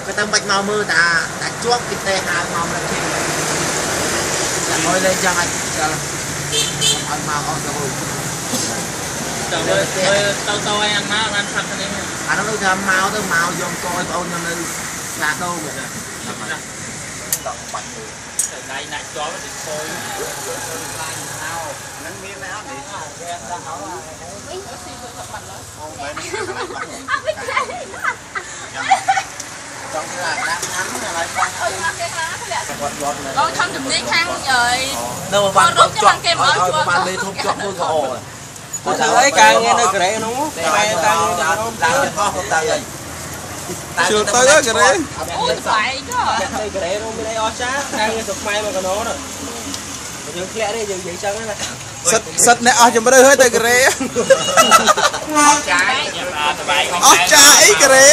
ក៏ទៅបាច់មកមើលតាតាជាប់គេទេហៅមកម្ល៉េះគេតែអុយលេងចឹងឲ្យਚੱឲ្យមកអស់ទៅ ទៅទៅទៅឲ្យអាមកបានផាត់នេះ អានោះដូចថាមកទៅមកយកកឲ្យបងខ្ញុំនៅស្លាដូងហ្នឹងដល់បាច់មើល តែដៃណាក់ជាប់ទៅខូច ខ្លាញ់អោហ្នឹងមានដែរអត់នេះគេដាក់អោ វិញស៊ីទៅបាត់ហើយ អូមែន អត់វិញខ្លាច ចង់ថាដាក់ណាំហ្នឹងឲ្យបាត់ អើយគេខ្លាធ្លាក់ គាត់យត់ បងខំជំនាញខាងអើយ នៅបានជាប់គេមកឲ្យបានលេធំជាប់មួយក៏អូ គាត់ធ្វើអីការងារនៅកូរ៉េនោះតែតាំង ឡើងយន្តហោះទៅអី ជឿទៅកូរ៉េ អូស្បែក ទៅកូរ៉េនោះមានអីអស្ចារ្យការងារស្រុកខ្មែរមកកណោនោះយើងធ្លាក់ទេយើងនិយាយចឹងណា សិតសិតអ្នកអស់ជំរឿហើយទៅកូរ៉េ អស់ចាយ អស់ចាអីកូរ៉េ